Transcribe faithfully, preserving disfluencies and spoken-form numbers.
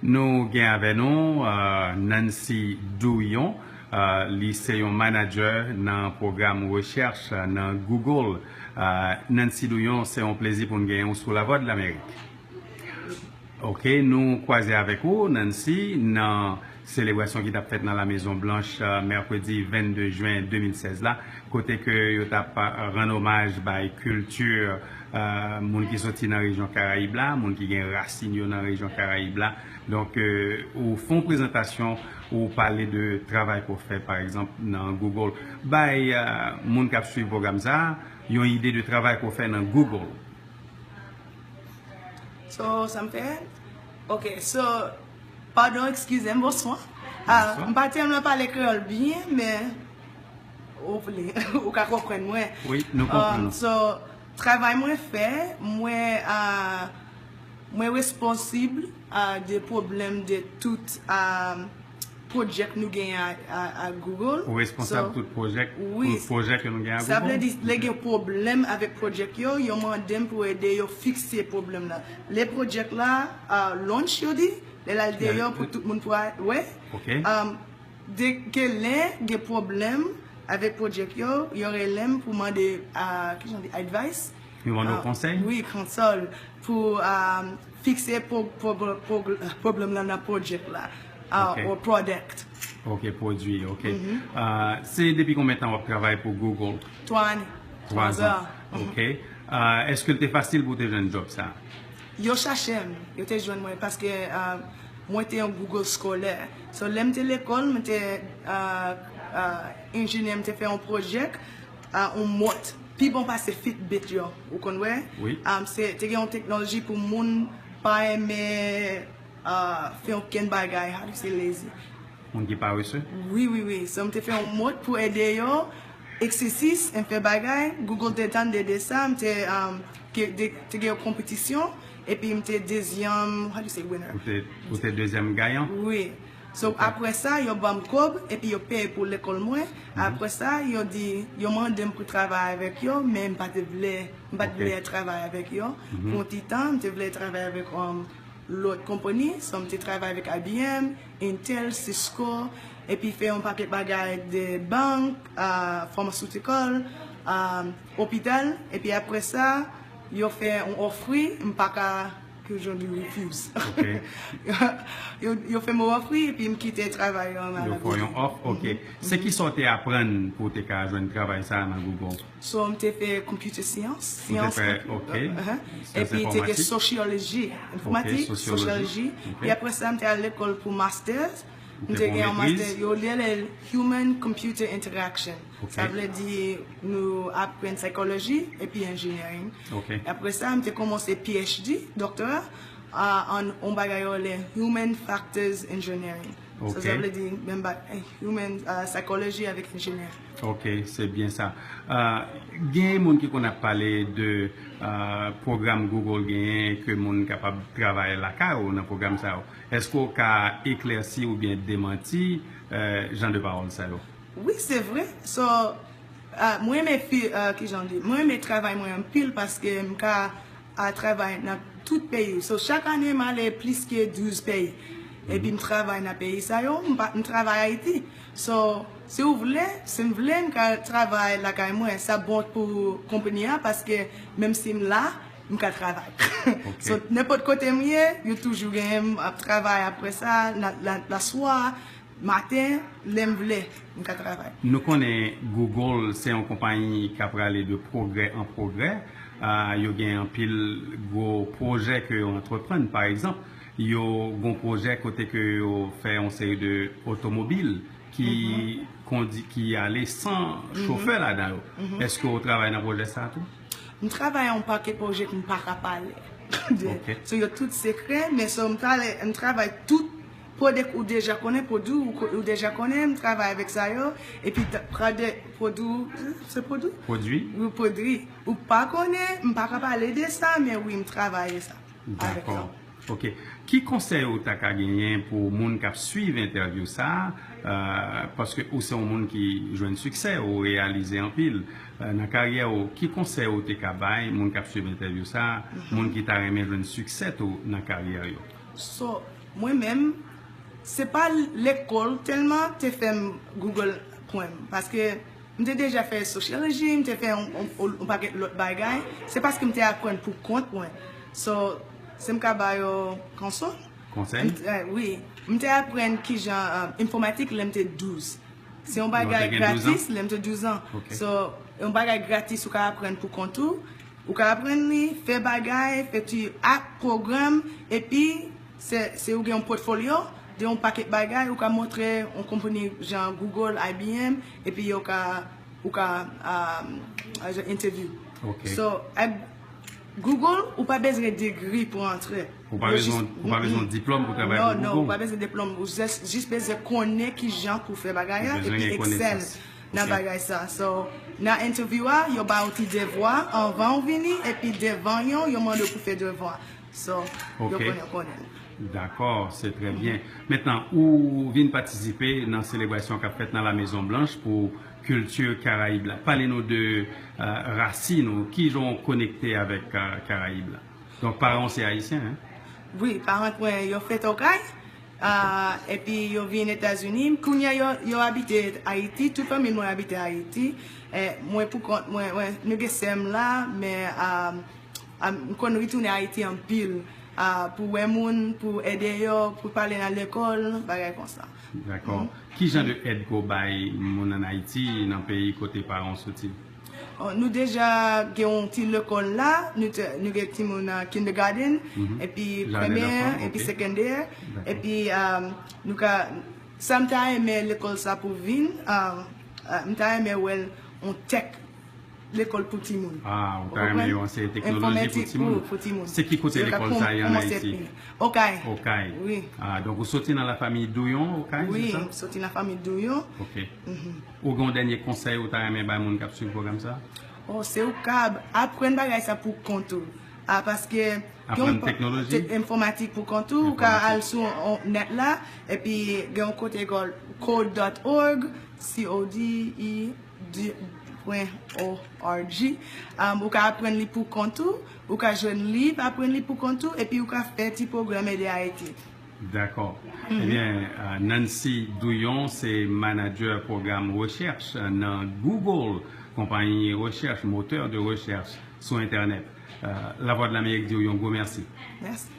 Nou gen avè nou uh, Nancy Douyon. Uh, li se yon manager nan pwogram rechèch nan Google. Uh, Nancy Douyon, se yon plezi pou n genyen w sou Lavwadlamerik. Ok, nou kwaze avèk ou, Nancy, nan selebrasyon ki t ap fèt nan Lamezon Blanch uh, mèkredi vennde jen de mil sèz la, kote ke yo t ap rann omaj bay kilti uh, moun ki soti nan rejyon Karayib la, moun ki gen rasin yo nan rejyon Karayib la. Donk, uh, ou fè yon prezantasyon, ou pale de travay ke w fè, pa egzanp, nan Google. Bay uh, moun k ap swiv pwogram sa a yon ide de travay ke w fè nan Google. So, sa m fè? Ok, so, padon, eskize m, bonswa. Ah, m pa tèlman pale kreyòl byen, men ou vle, ou ka konprann mwen. Wi, nou konprann. So, travay mwen fè, mwen, ah, mwen responsib ah, de pwoblèm de tout ah, project nou genyen a, a, a Google. Ou responsab tout project, wi, tout project ke nou genyen a Google? Sa vle di, lè gen pwoblèm avèk project yo, yo mande m pou ede yo fikse pwoblèm la. Lè project la ah, launch, yo di, lè l al deyò pou tout moun pou wè. Ok. Um, de, ke lè gen pwoblèm avèk project yo, yo rele m pou mande ah, ki jan di, advice. Yo mande w konsèy? Wi, konsèy pou ah, fikse pwoblèm lan nan project la ah, Ok. Or product. Ok, pwodui, ok. Ah, se depi konbyen tan w ap travay pou Google? Twa ane. Twa zan. Ok. Ah, èske l te fasil pou w te jwenn djòb sa? Yo chache m, yo te jwenn mwen paske ah, mwen te yon Google skolè. So, lè m te lekòl, mwen te ah, ah, enjenyè, m te fè yon project, ah, yon mont pi bon pase Fitbit yo, ou konn wè? Wi. Ah, se te gen yon teknoloji pou moun pa renmen ah, fè okenn bagay, how do you say lazy? Moun ki parese? Wi, wi, wi. So, m te fè yon mont pou ede yo, exercise, m fè bagay. Google te tande de sa, m te, um, ke, de, te gen yon konpetisyon, epi m te dezyèm, how do you say winner? Ou te, ou te dezyèm gayan? Wi. So, apre sa, yo ban m kòb, epi yo peye pou lekòl mwen. Apre sa, yo di, yo mande m pou travay avèk yo, men m pa te vle, m pa te vle travay avèk yo. Pou yon ti tan, m te vle travay avèk um, lòt konpani. So, m te travay avèk I B M, Intel, Cisco, epi fè yon pakèt bagay de bank, ah, pharmaceutical, ah, opital, epi apre sa, yo fè yon ofri, m pa ka, ki jan di, refuse. Ok. Yo, yo fè m yon ofri, epi m kite travay an. Yo fè yon òf, ok. Se ki sa w te aprann pou w te ka jwenn travay sa a nan Google? So, m te fè computer science, Ou te syans fè, konpyutè. ok. Uh-huh. Syans Epi te gen enfòmatik? sosyoloji, Ok, enfòmatik, sosyoloji. sosyoloji. Ok. Epi apre sa, m te al lekòl pou masters. Ou M te te fè gen yon yon master, maîtrise? Yo rele l Human Computer Interaction. Ok. Sa vle di nou aprann psychology epi engineering. Ok. Apre sa, m te kòmanse P H D, doctorat, ah, an yon bagay yo rele Human Factors Engineering. So, Ok. Sa vle di menm ba, eh, human ah, psychology avèk engineering. Ok, se byen sa. Ah, gen moun ki konn ap pale de ah, pwogram Google genyen ke moun kapab travay lakay ou nan pwogram sa yo. Èske w ka eklèsi oubyen demanti eh, jan de pawòl sa yo? Wi, se vre. So, ah, mwen renmen fi, ah, ki jan di, mwen renmen travay mwen anpil paske m ka ah, travay nan tout peyi. So, chak ane, m ale plis ke douz peyi. Epi m travay nan peyi sa yo, m pa, m travay Ayiti. So, si w vle, si m vle, m ka travay lakay mwen. Sa bon pou konpani a paske menm si m la, m ka travay. Ok. So, nenpòt kote m ye, yo toujou genyen m ap travay apre sa, la, la, laswa, maten, lè m vle, m ka travay. Nou konnen Google se yon konpayi k ap prale de pwogrè an pwogrè. Ah, yo gen anpil gwo pwojè ke yo antreprann. Pa egzanp, yo gon pwojè kote ke yo fè yon seri de otomobil ki kondi, ki ale san chofè ladan yo. Èske w travay nan pwojè sa a tou? M travay yon pakèt pwojè ke m pa ka pale de. Ok. So, yo tout sekrè, men so, m travay, m travay tout pwodui ou deja konnen, pwodui ou, ko- ou deja konnen, m travay avèk sa yo, epi t- pwodui, pwodui, se pwodui? Pwodui? Wi, pwodui. Ou pa konnen, m pa ka pale de sa, men wi, m travay sa avèk Dakò. yo. Ok. Ki konsèy ou ta ka genyen pou moun k ap swiv entèvyou sa a? Euh, paske ou se yon moun ki jwenn siksè, ou reyalize anpil euh, nan karyè ou. Ki konsèy ou te ka bay moun k ap swiv entèvyou sa a, moun ki ta renmen jwenn siksè tou nan karyè yo? So, Mwen menm, se pa lekòl tèlman te fè m Google pwen m. Paske m te deja fè sociology, m te fè yon, yon, yon pakèt lòt bagay. Se paske m te aprann pou kont mwen. So, se m ka ba yo konsèy. Konsèy? M t- eh, wi. M te aprann kijan, um, enfòmatik lè m te douz. Se yon bagay gratis lè m te douz an. So, yon bagay gratis ou ka aprann pou kont ou. Ou ka aprann li, fè bagay, fè ti app, pwogram, epi se, se ou gen yon pòtfolyo de yon pakèt bagay, ou ka montre yon konpani jan Google, I B M, epi yo ka, ou ka, um, interview. So, ak Google, ou pa bezwen degri pou antre. Ou pa bezwen, ou pa bezwen diplòm pou travay pou Google? Non, non, ou pa bezwen diplòm. Ou jis, jis bezwen konnen ki jan pou fè bagay la, epi Excel nan bagay sa. So, nan interview a, yo ba ou ti devwa anvan ou vini, epi devan yo, yo mande w pou fè devwa. So, yo konnen, konnen. Dakò, se trè byen. Mentnan, ou vin patisipe nan selebrasyon k ap fèt nan La Mezon Blanch pou kilti Karayib la. Pale nou de, euh, rasin ou, ki jan w konekte avèk, euh, Karayib la. Donk, paran w se ayisyen, hein? Wi, paran mwen, yo fèt Okay. Ah, epi yo vin Etazini. Kounye a, yo, yo abite Ayiti. Tout fanmi mwen abite Ayiti. Eh, mwen pou kont mwen, mwen, nou gen sè m la, men, ah, ah, m konn retounen Ayiti anpil, ah, pou wè moun, pou ede yo, pou pale nan lekòl, bagay konsa. Dakò. Ki jan de èd ke w bay moun ann Ayiti, nan peyi kote paran w soti? Oh, nou deja gen yon ti lekòl la, nou te, nou gen timoun nan kindergarten, epi premyè, epi segondè, epi, um, nou ka, sa m ta renmen lekòl sa pou vin, um, uh, m ta renmen wè l yon tech lekòl pou timoun. Ah, ou ta renmen yo anseye teknoloji pou timoun? Se ki kote lekòl sa ye ann Ayiti? Okay. Okay. Wi. Ah, donk ou soti nan lafanmi Douyon, Okay, se sa? Wi, m soti nan fanmi Douyon. Ok. Ou gen yon dènye konsèy ou ta renmen bay moun k ap swiv pwogram sa? Oh, se ou kab aprann bagay sa pou kont ou. Ah, paske gen yon pa- teknoloji? Te- enfòmatik pou kont ou, ou ka al sou, on, nèt la, epi gen yon kote kòl code dot org, C O D E D point O R G. Um, ou ka aprann li pou kont ou, ou ka jwenn liv, aprann li pou kont ou, epi ou ka fè ti pwogram Ede Ayiti. Dakò. Ebyen, euh, Nancy Douyon se manadjè pwogram rechèch nan Google, konpayi rechèch, motè de rechèch sou entènèt. Euh, Lavwadlamerik di w yon gwo mèsi. Mèsi.